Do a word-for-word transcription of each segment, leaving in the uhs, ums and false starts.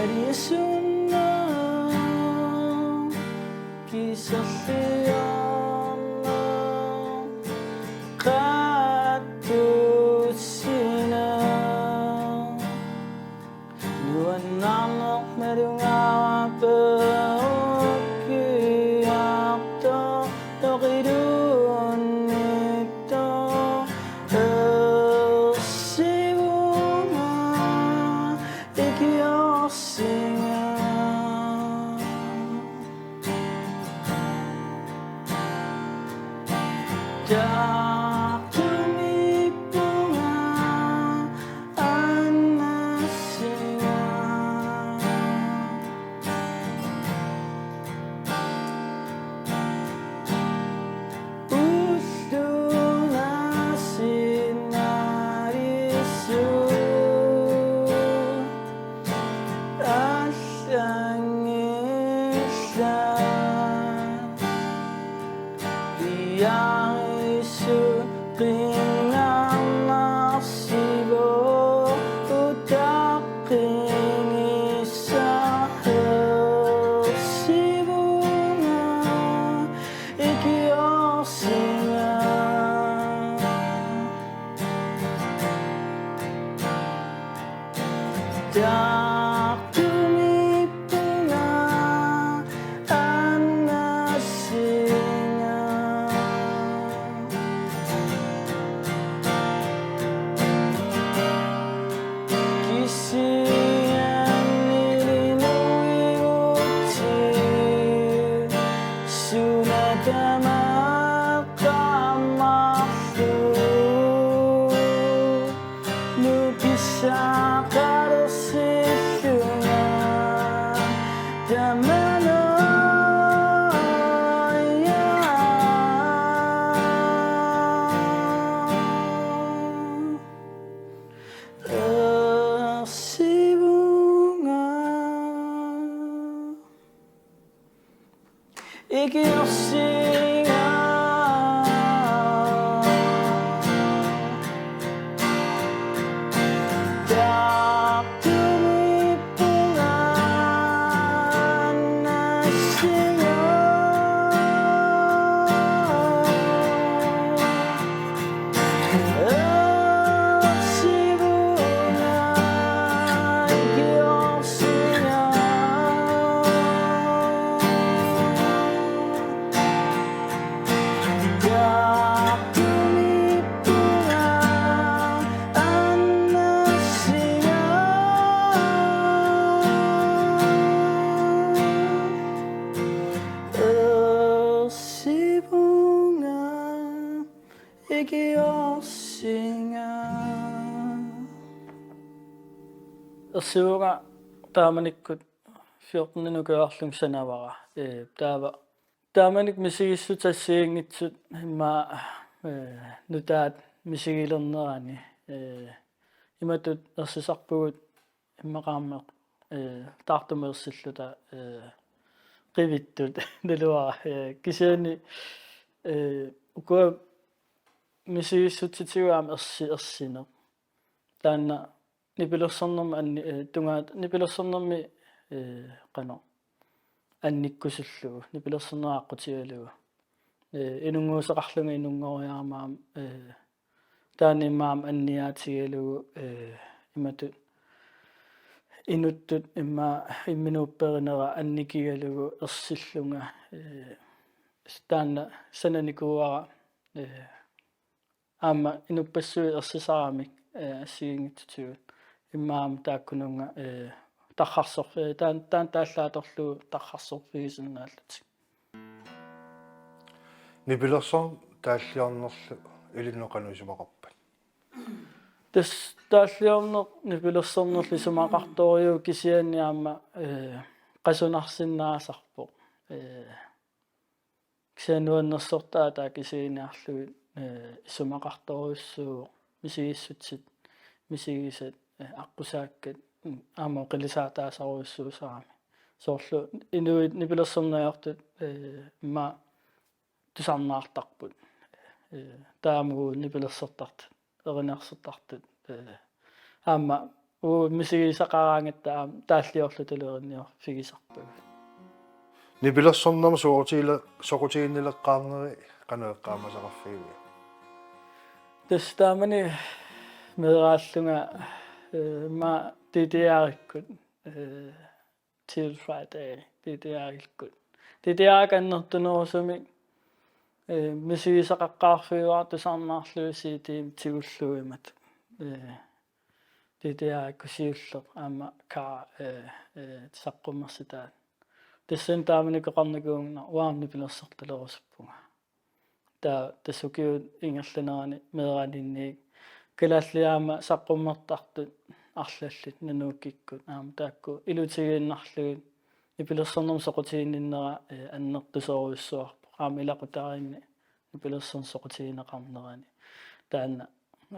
Isunnaq kiserliorneq qattussinneq. Nuannaarneq malugaara peruukkiartoq toqilunnittoq ersivunga ikiorsinga. Taartumiippunga annassiga. Ullunga sinnaalissut allangillat. Piarisut qinngarnarsivoq utaqqinissaq ersivunga ikiorsinga. Taartumiippunga annassiga. Kisianni ilinnuigutsigu suna tamaat qaammarlugu nukissaqalersillunga tamanna. Ersivunga ikiorsinga. Taartumiippunga annassiga. Ersivunga ikiorsinga. Ersivunga taamanikkut fjorten ukiorlunga sanavara. Ee, taava taamanikkut misigissutsit assigiinngitsut immaqa, ee, nutaat misigilernerani, ee, imatut ersisarpugut immaqaammat, ee, taartumik ersilluta, ee, qivittut naluara, ee, kisianni, ee, ukua misigissutitigut aamma ersi-, ersineq. Taanna nipilersornermi anni-, ee, tungaat nipilersornermi, ee, qanoq annikkusullugu, nipilersornera aqqutigalugu. Ee, inunnguuseqarlunga inunngoriarama aamma, ee, taanna immaqa aamma anniaatigalugu, ee, imatut inuttut immaqa imminut upperinera annikigalugu ersillunga, ee, taanna sananikuuara, ee, aamma inuppassuit ersisaramik, ee, assigiinngitsutigut. Immaqa aamma taakkununnga, ee, tarrarsorfi-, taan-, taanna taallaatorlugu tarrarsorfigisinnaallutik. Nipilersorneq taalliornerlu ilinnut qanoq isumaqarpat? Tassa taalliorneq nipilersornerlu isumaqartorujuuvoq, kisianni aamma, ee, qasunarsinnaasarpoq. Ee, kisianni nuannersortaa taava kisiniarlugit, ee, isumaqartorujussuuvoq misigissutsit, misigisat, ee, aqqusaakkat, mm, aamma oqilisaataasarujussuusarami. Soorlu inuit nipilersorneq ajortut, ee, immaqa tusarnaartarput. Ee, taamaattut nipilersortartut, erinarsortartut, ee, aamma uu misigisaqaraangatta aamma taalliorlutalu erinniorfigisarpagut. Nipilersornermi soqutigile-, soqutiginnileqqaarneri qanoq eqqaamasaqarfigiviuk? Tassa taamani meeraallunga, eh, ma D D R-ikkut, eh, Teal Friday, D D R-ikkut. D D R-ikkut annertunerusumik, eh, misigisaqaqqaarfigaara tusarnaarlugit C D-mik tigullugu imatut. Eh, D D R-ikkut siulleq aamma ka, eh, eh, saqqummersitaat. Tassani taamani oqarnikuuvunga uanga nipilersortalerusuppunga. Taava tassa ukiup ingerlanerani meeraaninniit kalaallit aamma saqqummertartut arlallit Nunukikkut aamma taakku ilutigiinnarlugit nipilersornermi soqutiginninnera, eh, annertusorujussuarpoq aamma ilaqutariinni nipilersorneq soqutigineqarnerani. Taanna,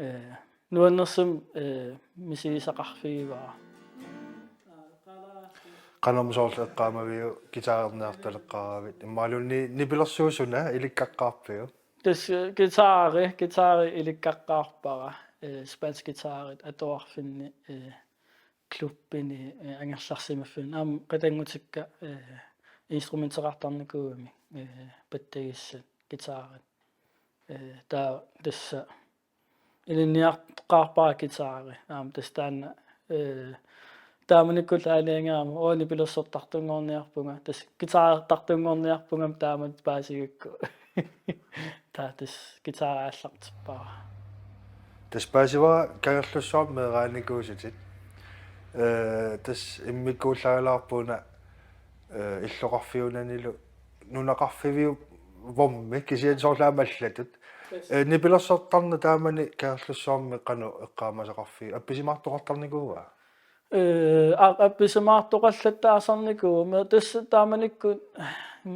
eh, nuannersumik, eh, misigisaqarfigivara. Qanormi soorlu eqqaamaviuk guitarerniartaleqqaaravit imaluunniit nipilersuut suna ilikkaqqaarpiuk? Tassa guitari, guitari ilikkaqqaarpara, eh, spansk guitarit atuarfinni, eh, klubbini, eh, angerlarsimaffinni aamma qatanngutikka, eh, instrumenteqartarnikuugamik, eh, pattagissat guitarit. Eh, taava tassa ilinniartaqaarpara guitari. Aamma tassa taanna, eh, taamanikkullu aalajangerama uanga nipilersortartunngorniarpunga. Tassa guitarertartunngorniarpunga taamatut paasigakku. Taava tassa guitari aallartippara. Tassa paasivara Kangerlussuarmi meeraanikuusutit. Eh, tassa immikkuullaalaarput una, eh, illoqarfiunanilu nunaqarfiviuvormi kisianni soorlu aamma allatut. Tassa. Eh, nipilersortarneq taamani Kangerlussuarmi qanoq eqqaamasaqarfigiviuk, appisimaartoqartarnikuuaa? Eh, a-, appisimaartoqallattaasarnikuuvoq, ma tassa taamanikkut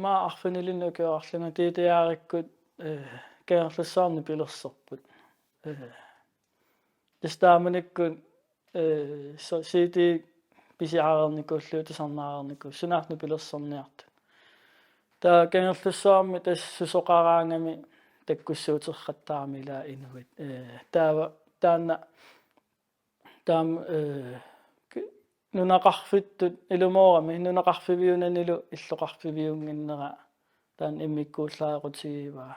ma arfinilinnik ukioqarlunga D D R-ikkut, eh, Kangerlussuarmi nipilersorput. Eh, tassa taamanikkut, eh, so-, C D pisiareernikuullugu tusarnaareernikuullugu sunaaffa nipilersorniartut. Taava Kangerlussuarmi tassa susoqaraangami takkussuuteqattaarami ilaa inuit. Eh, taava taanna taama, eh, ki-, nunaqarfittut ilumoorami, nunaqarfiviunanilu illoqarfiviunnginnera taanna immikkuullareerutigivaa.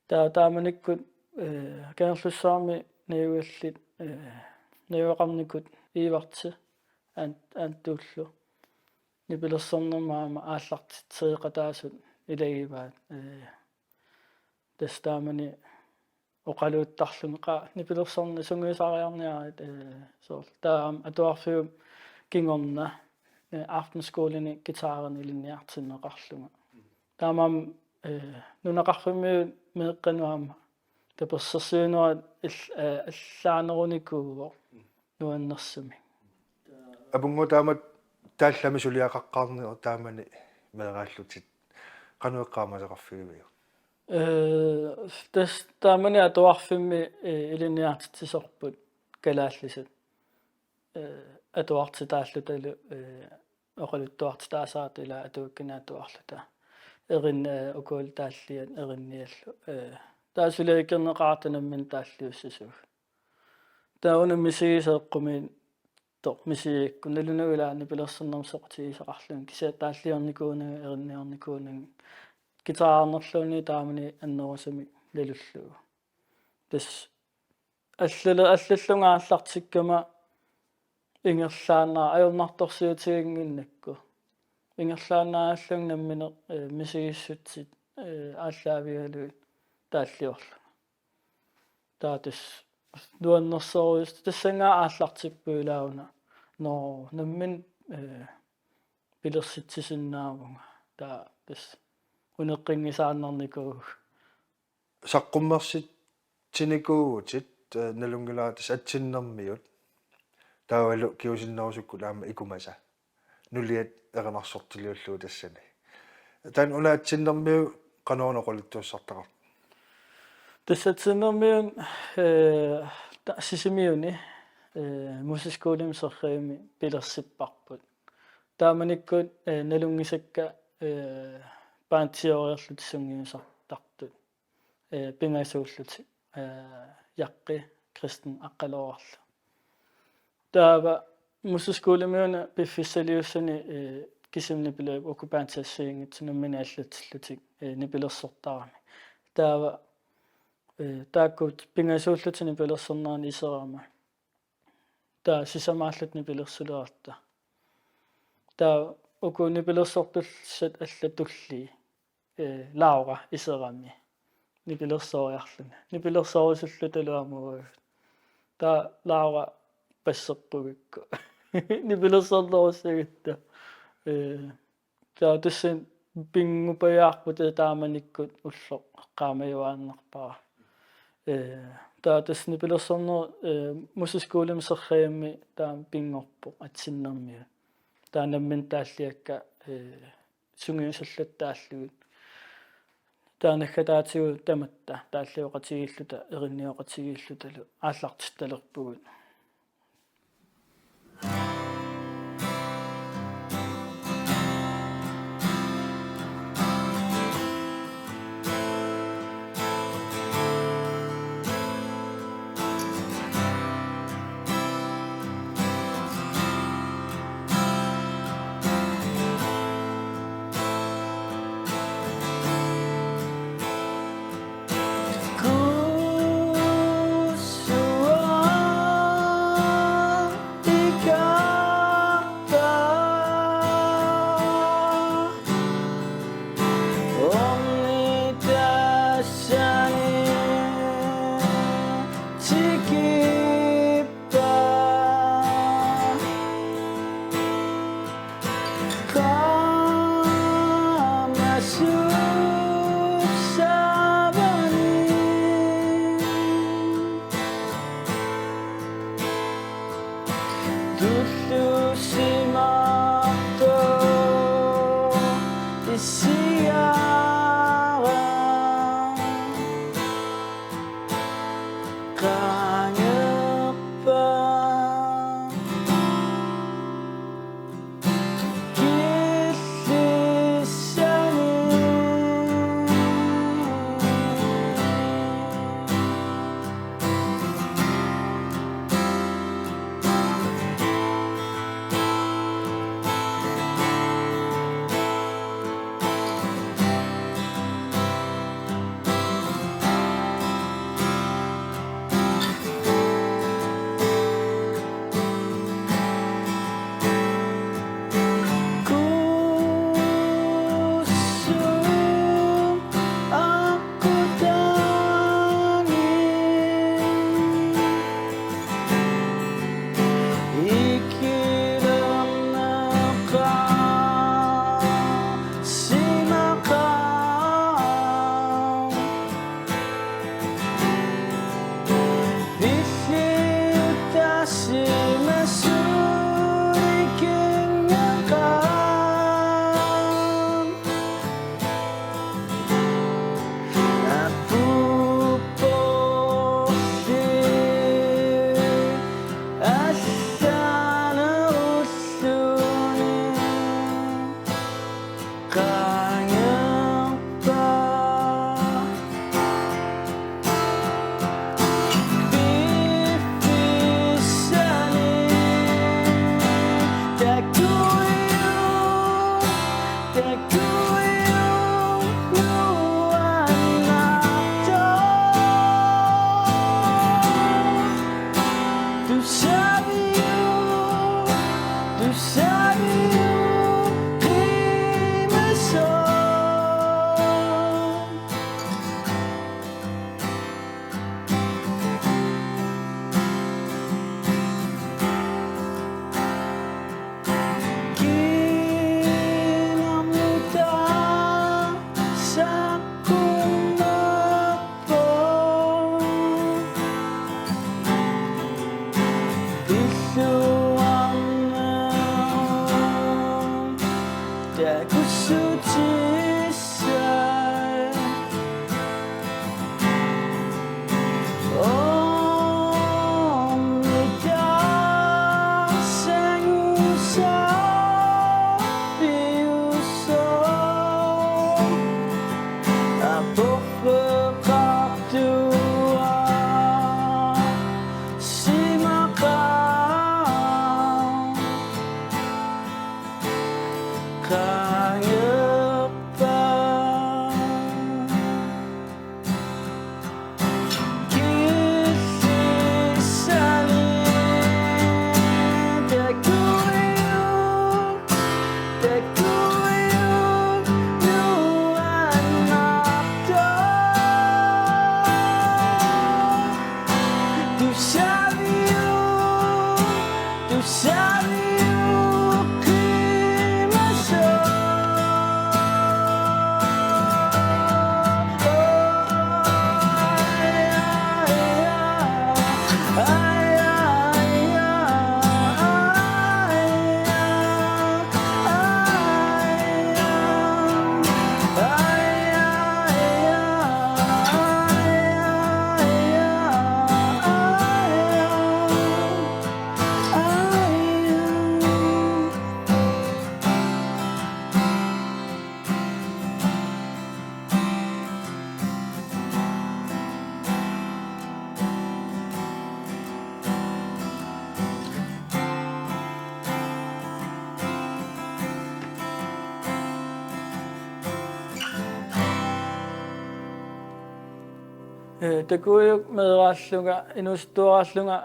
Taava taamanikkut, eh, Kangerlussuarmi najugallit, eh, najugaqarnikkut Iivarti An-, Antullu nipilersornermut aamma aallartitseqataasut ilagivaat, eh, tassa taamani oqaluuttarlunga qaa nipilersorneq sungiusariarniarit, eh, soorlu. Taava aamma atuarfiup kingorna, eh, aftenskolinni guitarinik ilinniartinneqarlunga. Taamaammat, eh, nunaqarfimmiut meeqqanut aamma tapersersuinerat ill-, eh, allaanerunikuuvoq nuannersumik. Apunnguaq, taamatut taallamik suliaqaqqaarneq taamani meeraallutit qanoq eqqaamasaqarfigiviuk? Eh, tassa taamani atuarfimmi, eh, ilinniartitsisorput kalaallisut. Eh, atuartitaallutalu, eh, oqaluttuartitaasarput ilaa atuakkanik atuarluta. Erin-, eh, ukualu taalliat erinniallu. Eh, taava suliakkerneqartarpoq nammineq taalliussisugut. Taava una misigisaq eqqumiitsoq misigigakku nalunagu ilaa nipilersornermik soqutigisaqarlunga kisianni taalliornikuunagu erinniornikuunagu guitarernerluunniit taamani annerusumik nalullugu. Tassa allale-, allallunga aallartikkama ingerlaannaq ajornartorsiutiginnginnakku. Ingerlaannarallunga nammineq, eh, misigissutsit, eh, aallaavigalugit taalliorlunga. Taava tassa nuannersorujussuaq tassanngaanniit aallartippoq ilaa una. Nå, nammineq, eh, pilersitsisinnaavunga. Taava tassa uneqqinngisaannarnikuuvugut. Saqqummersitsinikuuvutit, eh, nalunngilara tassa atsinnermiut. Taavalu kingusinnerusukkut aamma ikumasa. Nuliat erinarsortiliullugu tassani. Taanna una atsinnermiu qanoq oqaluttuassartaqarpa? Tassa atsinnermiuni, eh, ta-, Sisimiuni, eh, musikskolimik Serrerimi pilersipparput. Taamanikkut, eh, nalunngisakka, eh, bandioreerlutik sungiusartartut. Eh, pingasuullutik, eh, Jaqqi Kristen Aqqaluarlu. Taava musiskolemiuna piffissaliussani, eh, kisimi nipilerput uku bandsassiinngitsut nammineq allatsillutik, eh, nipilersortarami. Taava, eh, taakku pingasuullutik nipilersorneranni iserama. Taava sisamaallutik nipilersulerarta. Taava uku nipilersortussat allat tullii, eh, Laura iserami. Nipilersooriarluni. Nipilersoorusullutalu aamma uagut. Taava Laura passeqqugikku. Nipilersornerussagutta. Eh, taava tassa pinngupajaarput taamanikkut ulloq eqqaamajuaannarpara. Eh, taava tassa nipilersorneq, eh, musiskolemi Serrajammi taama pinngorpoq atsinnermiut. Taava nammineq taalliakka, eh, sungiusallattaarlugit. Taava naggataatigut tamatta taallioqatigiilluta, erinnioqatigiillutalu aallartittalerpugut. Ee, takuuk meeraallunga, inuusuttuaraallunga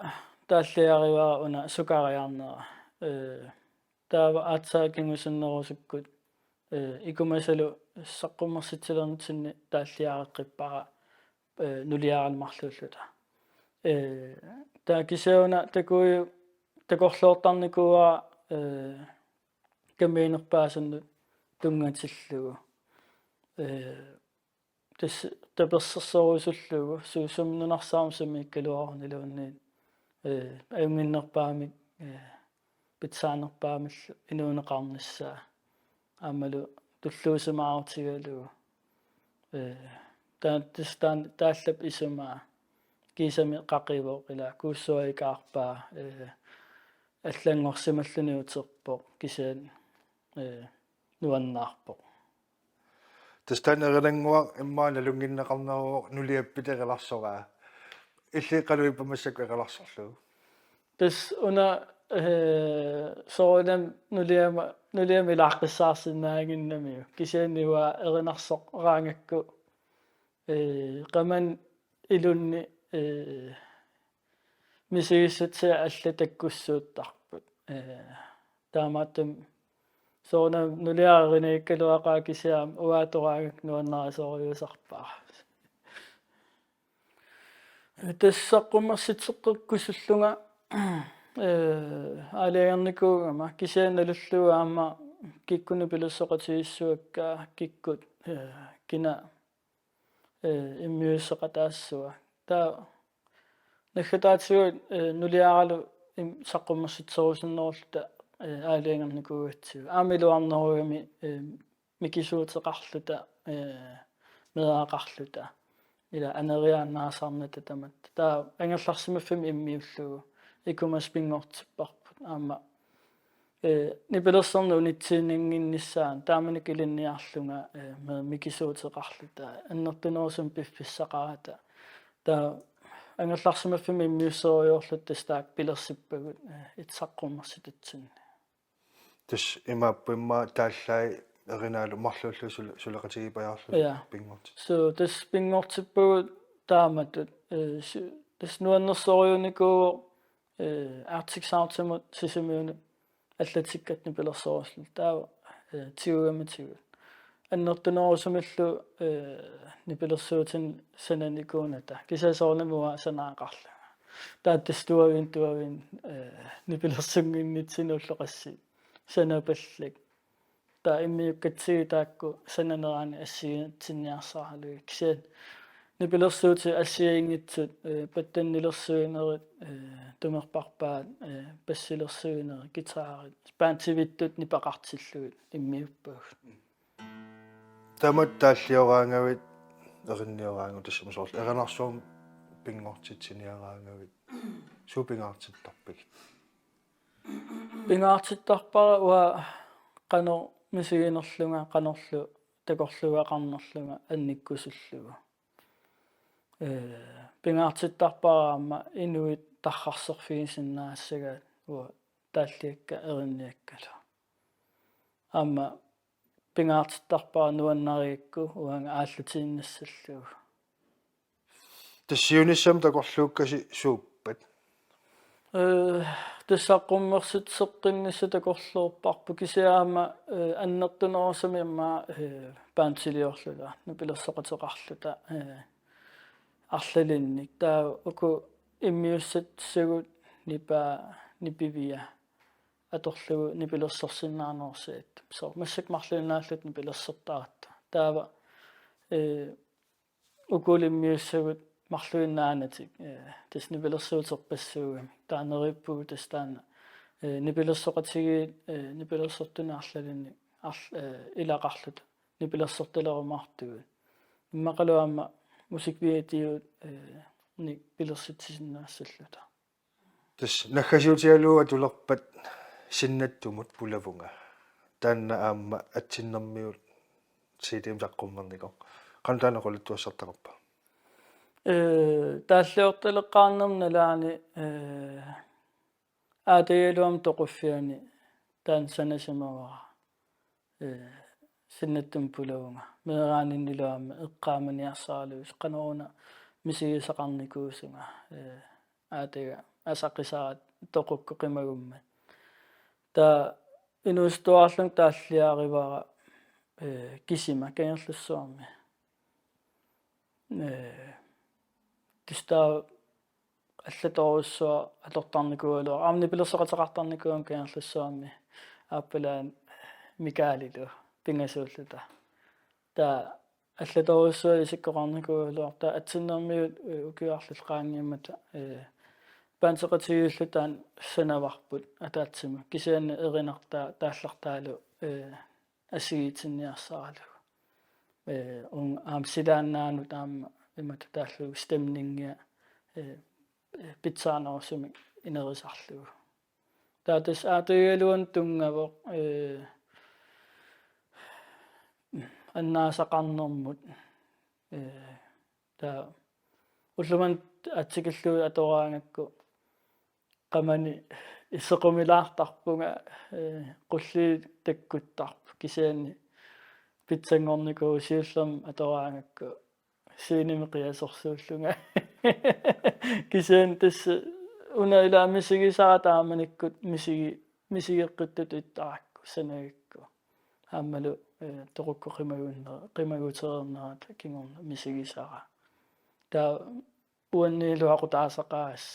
taalliarivara una sukariarnera. Ee, taava aatsaat kingusinnerusukkut, ee, ikumasalu saqqummersitsilernitsinni taalliareqqippara, ee, nuliaralu marluulluta. Ee, taava kisianni una takuuk takorloortarnikuuara, ee, kamiinerpaasannut tunngatillugu. Ee, tassa tapersersorusullugu suusumik nunarsuarmik sumiikkaluaruniluunniit, ee, ajunnginnerpaamik, ee, pitsaanerpaamillu inuuneqarnissaa aammalu tulluusimaarutigalugu. Ee, taa-, tassa taan-, taallap isumaa kiisami qaqivoq ila kuussuaikaarpaa, ee, allanngorsimalluni uterpoq kisianni, ee, nuannaarpoq. Tassa taanna erinannguaq immaqa nalunnginneqarneruvoq nuliappit erilarsoraa. Illit qanoq ippa massakkut erilarsorlugu? Tassa una, ee, soorunami nuliama-, nuliama ilaaqqissaarsinnaannginnamiuk. Kisianni uanga erinarsoraangakku, ee, qamani ilunni, ee, misigissutsiat allat takkussuuttarput. Ee, taamaattumik soorunami nuliara erinarikkaluaqaaq kisianni uanga atoraangakku nuannarisorujussuusarpara. Tassa saqqummersitseqqikkusullunga, ee, aalajangernikuugama kisianni nalullugu aamma kikkut nipilersoqatigiissuakka kikkut, ee, kina, ee, immiusseqataassua. Taava naggataatigut, ee, nuliaralu im-, saqqummersitserusunnerulluta, ee, aalajangernikuugatsigu. Aamma iluarnerugami, ee, mikisuuteqarluta, ee, meeraqarluta. Ila aneriaannaasarnata tamatta. Taava angerlarsimaffimmi immiullugu ikumassaq pinngortipparput. Aamma, ee, nipilersorneq unitsiinnannginnissaa taamanikkut ilinniarlunga, ee, me-, mikisuuteqarluta. Annertunerusumik piffissaqarata. Taava angerlarsimaffimmi immiusserujoorluta tassa taakku pilersippagut, ee, it saqqummersitutsinni. Tassa imaappoq immaqa taallai erinaalu marluullugu sule-, suleqatigiipajaarlugu. Ja. Pinngortittoq. So, tassa pinngortippagut taamatut, ee, su-, tassa nuannersorujussuunikuuvoq, ee, Arctic Soundsimut Sisimiunut allatsikkat nipilersorusulluta taava, ee, tigugamatigut. Annertunerusumillu, ee, nipilersuutinik sananikuunata. Kisianni soorunami uanga sanaaqarlunga. Taava tassa tuaviinnaq, tuaviinnaq, ee, nipilersunnginnitsinnut ulloqassi sanapallak. Taava immiukkatsigit taakku sananerani assigiinngitsinniarsaralugit. Kisianni nipilersuutit assigiinngitsut, ee, pattannilersuinerit, ee, tumerparpaat, ee, bassilersuinerit, guitarit, bandivittut nipeqartillugit immiuppagut. Taamatut taallioraangavit, erinioraangavit, tassami soorlu erinarsuarmik pinngortitsiniaraangavit, suut pingaartittarpigit? Pingaartittarpara uanga qanoq misiginerlunga, qanorlu takorluugaqarnerlunga annikkusullugu. Ee, pingaartittarpara aamma inuit tarrarsorfigisinnaassagaat uanga taalliakka erinniakkalu. Aamma pingaartittarpara nuannarigakku uanga aallutiinnassallugu. Tassa siunissami takorluukkasi suuppat? Ee, tassa saqqummersitseqqinnissaq takorloorparput kisianni aamma, ee, annertunerusumik aamma, ee, bandiliorluta, nipilersoqateqarluta, ee, arlalinnik. Taava uku immiussatsigut nipaa, nipivia atorlugu nipilersorsinnaanersiat. Soorlu massakkut marluinnaalluta nipilersortaratta. Taava, ee, ukulu immiussagut marluinnaanatik, ee, tassa nipilersuuterpassuugamik. Taava neriuppugut tassa taanna, ee, nipilersoqatigiit, ee, nipilersortunik arlalinnik arl-, ee, ilaqarluta nipilersortalerumaartugut. Immaqalu aamma musikvideot, ee, -nik pilersitsisinnaassalluta. Tassa naggasiutigalugu atulerpat Sinnattumut pulavunga. Taanna aamma atsinnermigut C D-mik saqqummernikoq. Qanoq taanna oqaluttuassartaqarpa? Ee, taalliortaleqqaarnerma nalaani, ee, aatagigaluama toquffiani taanna sanasimavara. Ee, Sinnattumut pulavunga. Meeraaninnilu aamma eqqaamaniarsaralugu qanoruna misigisaqarnikuusunga, ee, aataga asaqisara toqukkut qimagummat. Taava inuusuttuarlunga taalliarivara, ee, kisima Kangerlussuarmi. Ee, tassa taava allatorujussuaq atortarnikuugaluarpara, aamma nipilersoqateqartarnikuugama Kangerlussuarmi aappalaat Mikaelilu pingasuulluta. Taava allatorujussuaq isikkoqarnikuugaluarpara, taava atsinnermiut, ee, ukiut arlallit qaangiummata, ee, bandseqatigiilluta taanna sanavarput ataatsimut. Kisianni erinartaa taallartaalu, ee, assigiitinniarsaralugu. Ee, uunga aamma silaannaanut aamma imatut taallugu stemningia, ee, ee, pitsaanerusumik inerisarlugu. Taava tassa aatagigaluarlunga tunngavoq, ee, annaasaqarnermut, ee, taava ullumimut aatsaat tikillugu atoraangakku qamani isequmilaartarpunga, ee, qulliit takkuttarput, kisianni pitsanngornikuuvoq, siullermik atoraangakku scenemi qiasorsuullunga. Kisianni tassa una ila misigisara taamanikkut misigi-, misigeqqittutut ittarakku sanagakku. Aammalu, ee, toqukkut qimagunner-, qimagutereernerata kingorna misigisara. Taava uanniilu aqutaasaqaas.